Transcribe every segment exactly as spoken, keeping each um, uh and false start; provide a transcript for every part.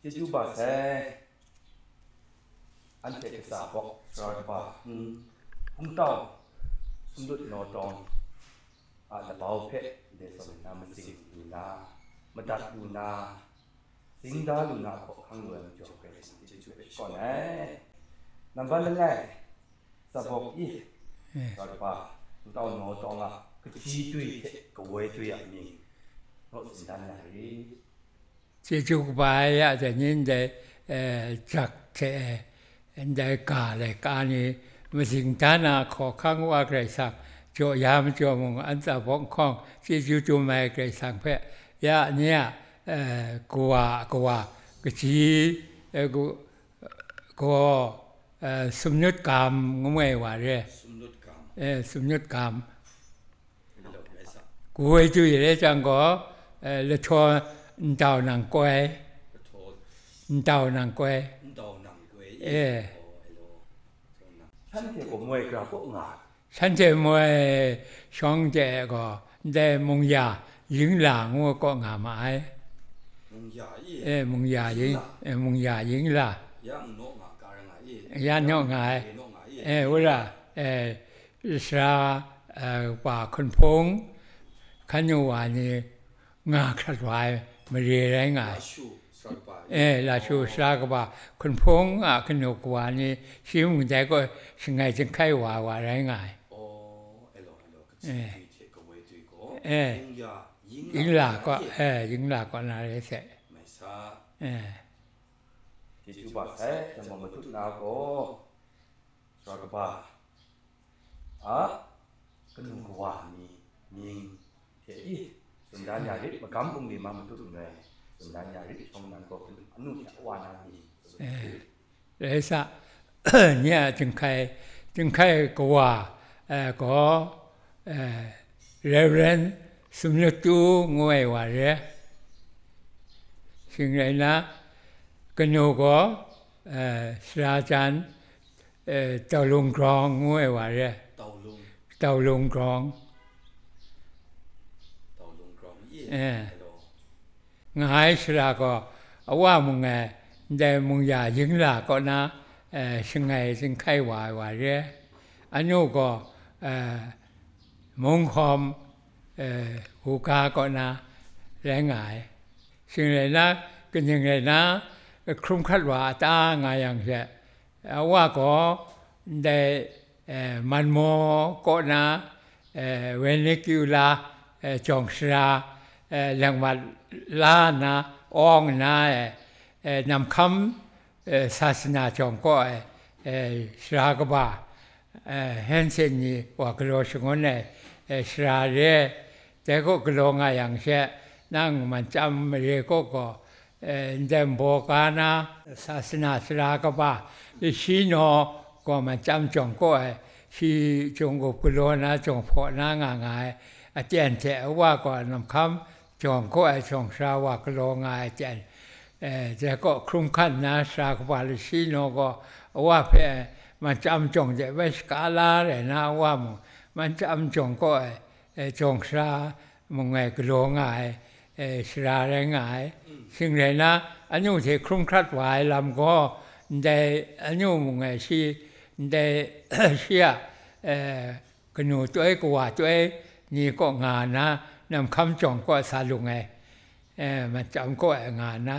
Chyeju ba sai, anhte kasa bawk sara kaba, hmm, hpungtau, sumlut naw tawng a labau hpe ndai zawn na matsing lu na, madat lu na, zingda lu na hkawhkang lu ai majaw Karai Kasang chyeju hpe shakawn ai. Nambat langai, tsabawk i, Eh. Sara kaba, hpungtau naw tawng a kaji dwi hte kawoi dwi a mying, naw tsun dan ya rit. Chyeju kaba ya, dai ni ndai, eh, jak hte, ndai ga laika ni, mazing dan a hkawhkang Wa Karai Kasang jaw ya majaw mung, an tsabawk nhkawng chyeju dum ai Karai Kasang hpe, ya ni a, eh, kawa, kawa, kaji, eh, gu-, gaw, eh, sumnyut gam ngu ai wa re. Sumnyut gam. Eh, sumnyut gam. Lau rai sa. Kawoi dwi rai jang gaw, eh, lahtaw ntau nang koi. Lahtaw. Ntau nang koi. Ntau nang koi. Eh. Oh, hello. Shanhte gaw moi gara kaw nga. Shanhte moi shawng de gaw, ndai mungya yingla ngu kaw nga ma ai. Mungya i? Eh, mungya ying, Yingla. Eh, mungya yingla. Ya naw nga ka ra nga i? Ya naw nga ai. Naw nga i? Eh, wora, eh, sara, eh, wa hkunhpung, hkan yu wa ni nga hkrat wa ai mare rai nga ai. Lashu sara kaba. Eh, lashu sara kaba hkunhpung a kanu kawa ni shi mung dai gaw shangai jinghkai wa wa rai nga ai. Oh, elo, elo, kaji Eh. dwi hte kawoi dwi gaw, Eh. Yingla, yingla Yingla na kaw, i? Eh, yingla kaw na rai se. Mai sa. Eh. Chyeju ba sai, jang gaw matut na gaw, sara kaba, a, kanu kawa ni mying hte i, tsun dan ya rit, magam bungli ma matut n rai, tsun dan ya rit, shawng nnan gaw kanu anu hte awa na mying, tsun Eh. rit. Rai sa, nye a jinghkai, jinghkai kawa, eh, gaw, eh, Reverend Sumlutu ngu ai wa re. Shing rai na, kanu gaw, eh, sara jan, eh, Taulung Grawng ngu ai wa re. Taulung. Taulung Grawng. Taulung Grawng, ye. Eh. Hello. Nga ai sara gaw, awa mung e, ndai mungya yingla kaw na, eh, shangai jinghkai wa ai wa re. Anu gaw, eh, munghkawm, eh, wuga kaw na rai nga ai. Shing rai na, kaning rai na, hkrum hkrat wa a ta nga yang she, awa gaw, ndai, eh, Manmaw kaw na, eh, vernacular, eh, jawng sara, eh, lengmat la nna, awng nna, eh, eh, namhkam, eh, sasana jawng kaw ai, eh, sara kaba, eh, Hensen ni wa galaw shangun ai, eh, sara re ai. Dai kaw galaw nga yang she, nang Mancham mare kaw gaw, eh, ndai nbaw ga na, sasana sara kaba, Lashinaw gaw Mancham jawng kaw ai, shi jawng up galaw na, jawng hpaw na nga nga ai, aten hte awa gaw namhkam jawng kaw ai jawng sara wa galaw nga ai ten, eh, dai kaw hkrum hkan nna sara kaba Lashinaw gaw awa hpe Mancham jawng de bai shaka la rai na, awa mung Mancham jawng kaw ai, eh, jawng sara mung e galaw nga ai, eh, sara rai nga ai. Shing rai na, anu hte hkrum hkrat wa ai lam gaw, ndai anu mung e shi, ndai shi a, eh, kanu toi kawa toi ni kaw nga nna, namhkam jawng kaw sa lung ai, eh, Mancham kaw e nga nna,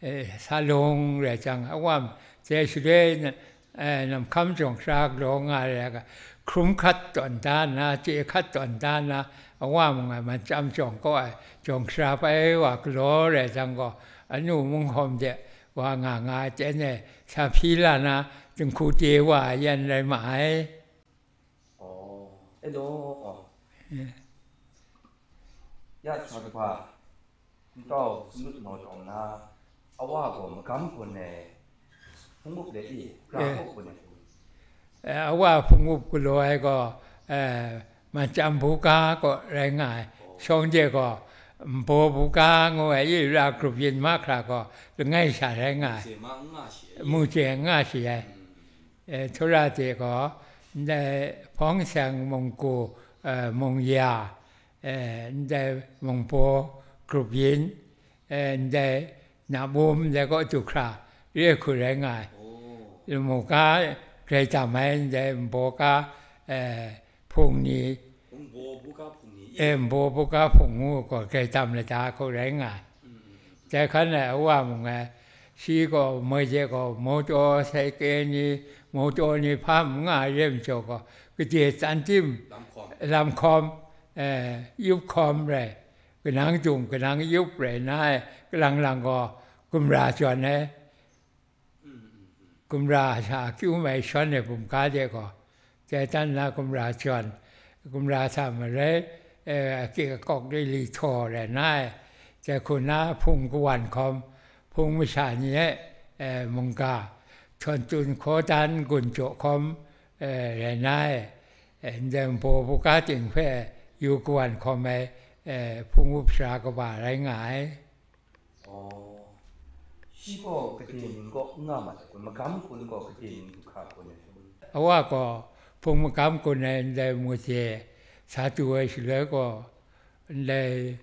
eh, sa lung rai jang, awa, dai shaloi na, eh, namhkam jawng sara galaw nga ai, hkrum hkat tawn da nna, chye hkat tawn da nna, awa mung e Mancham jawng kaw ai jawng sara bai wa galaw rai jang gaw, anu munghkawm de wa nga nga ai ten e sa hpyi la na, dinghku de wa yan rai ma ai. Oh, hello, oh. Eh. Ya, sara kaba, hpungtau sumlut naw tawng na, awa gaw magam gun ai, hpung up le i, pra Eh. hpung gun ai. Eh, awa hpung up galaw ai gaw, eh, Mancham buga kaw rai nga ai. Shawng de gaw, nbaw buga ngu ai, i ra grup yin mahkra gaw, langai sha rai nga ai. Mungze ma n nga shi ai. Mungze n nga shi ai. Mm. Eh, Htawra de gaw, ndai Hpawng Seng Munggu, eh, Mungya, eh, ndai Mungbaw grup yin, eh, ndai Namum ndai kaw du hkra re hku rai nga ai. Lamu ga grai tam ai ndai nbaw ga, eh, hpung ni, eh, nbaw buga hpung ngu gaw grai tam lada hku rai nga ai. Dai hkan e a wa mung e, shi gaw moi de gaw mawtaw saike ni, mawtaw ni hpa n nga ai re majaw gaw, gade tsan tim, lam hkawm, eh, yup hkawm rai, kanang dung kanang yup rai nna e, kalang lang gaw gumra jawn ai. Gumra hta akyu mai shawn ai bumga de gaw, dai dan na gumra jawn, gumra hta marai, eh, akyi akawk de li htaw rai nna e, dai hku na hpung kawan hkawm, hpung masha ni e, eh, mungga, htawn tun hkaw dan gun jaw hkawm, eh, rai nna e, eh, ndai nbaw buga ting hpe yu kawan hkawm ai, eh, hpung up sara kaba rai nga ai. Aw, shi gaw gade ning kaw n nga mat ai kun, magam kun gaw gade ning du hkra kun ai kun? A wa gaw hpung magam kun ai ndai Mose sa du ai shaloi gaw, ndai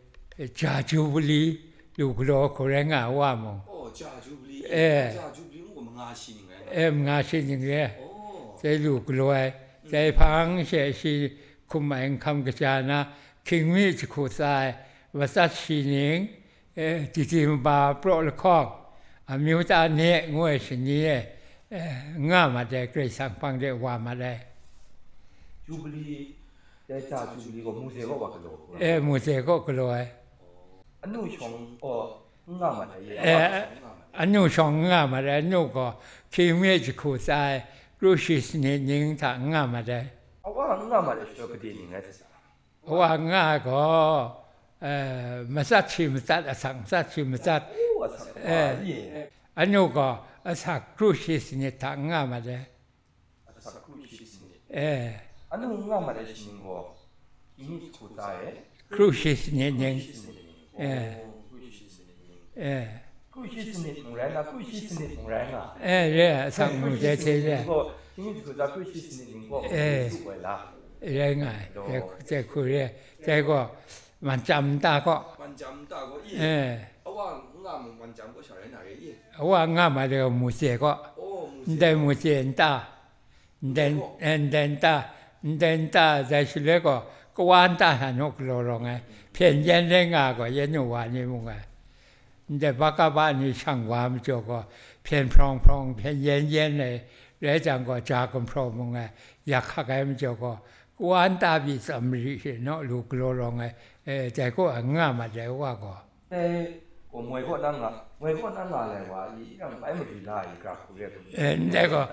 ja Jubili lu galaw hku rai nga ai wa mung. Oh, ja Jubili. Eh. Ja Jubili mung gaw manga shi ning rai nga. Eh, manga shi ning re. Oh. Dai lu galaw ai. Dai hpang she shi hkum ai nhkam kaja na, hkying mi jahku tsa ai, matsat shi ning, eh, diti maba praw lahkawng, amyu ta ne ngu ai shani e, eh, nga mat ai, Karai Kasang hpang de wa mat ai. Jubili, dai ja Jubili gaw Mose kaw wa galaw hku? Eh, Mose kaw galaw ai. Anu shawng gaw n nga mat ai, ye? Eh, awa shawng n nga mat ai. Anu shawng n nga mat ai, anu gaw hkying mi jahku tsa ai, kru shi sanit ning hta n nga mat ai. Awa n nga mat ai shaloi gade ning rai sa? Awa nga ai gaw, eh, matsat shi matsat, asak matsat shi matsat. Oh, asak, eh, wa, ye. Anu gaw asak kru shi sanit hta n nga mat ai. Asak kru shi sanit. Eh. Anu n nga mat ai shi ning gaw, hkying mi jahku tsa ai? Kru shi sanit ning. Kru shi sanit ning. Eh. Oh, kru shi sanit ning. Eh. Kru shi sanit mung rai nga, kru shi sanit mung rai nga. Eh, re, asak mung je se re. Kru shi sanit ning gaw, hkying mi jahku tsa kru shi sanit ning gaw, eh, su ai la? Rai nga ai. Lo. Dai hku, dai hku re. Dai gaw, man chyam nta gaw. Man chyam nta gaw, i? Eh. Awa n nga mung man chyam gaw sha rai na re, i? Awa n nga ma de gaw Mose gaw. Oh, Mose. Ndai Mose nta. Ndai, eh, ndai nta, ndai nta dai shaloi gaw, kawa nta hta naw galaw rawng ai, hpyen yen rai nga gaw, yen nu wa ni mung ai. Ndai Barnaba ni shang wa majaw gaw, hpyen hprawng hprawng, hpyen yen yen ai, rai jang gaw, ja gumhpraw mung ai, yak hkak ai majaw gaw, kawa nta pyi tsam mari she naw lu galaw rawng ai, eh, dai kaw n nga mat ai wa gaw. Dai gaw moi kaw na nga, moi kaw na nga lai wa i, yang bai mari la i, gra hku re hku? Eh, ndai gaw,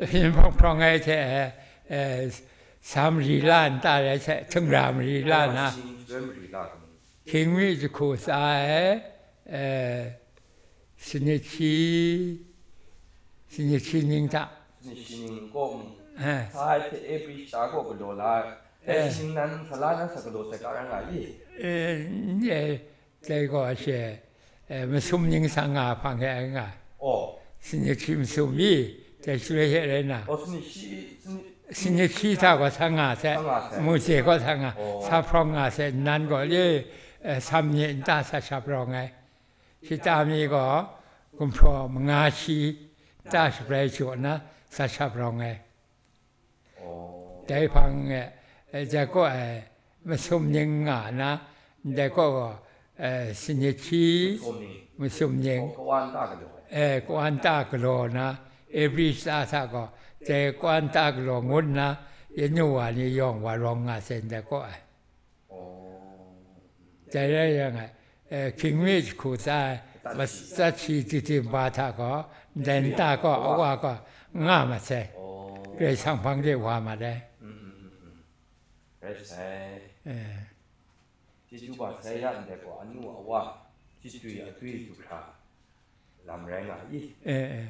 hpyen hprawng hprawng ai hte, eh, sa mari la nta rai hte, htungra mari la na, hkying mi jahku tsa ai, eh, sanit shi, sanit shi ning hta. Sanit shi ning kaw mu. Eh. Sa ai hte Ebri shata kaw galaw la ai. Eh. Dai shi ning nan sa la, nan sa galaw sai ga rai nga i? Eh, n-, eh, Dai gaw she, eh, masum ning sa nga hpang he ai nga. Oh. Sanit shi masum i, dai shaloi she rai na. Oh, sanit shi, sanit, sanit shi hta gaw sa nga sai, sa nga sai. Mose gaw sa nga, oh, sa hprawng nga sai, nnan gaw le, eh, sam ni nta sa shap rawng ai. Shata mi gaw gumhpraw manga shi nta shabrai jaw na sa shap rawng ai. Dai hpang e, eh, dai kaw e, masum ning nga na, ndai kaw gaw, eh, sanit shi masum ning, eh, kawa nta galaw na, Ebri shata hta gaw, dai kawa nta galaw ngut nna, yen nu wa ni yawng wa rawng nga sai ndai kaw e. Dai rai yang e, eh, hkying mi jahku tsa ai, matsat shi diti maba hta gaw, ndai nta gaw, awa gaw, nga mat sai. Karai Kasang hpang de wa mat ai. Rai sai. Eh. Chyeju ba sai ya ndai gaw, anu awa, chyitwi atwi du hkra lam rai nga i? Eh, eh.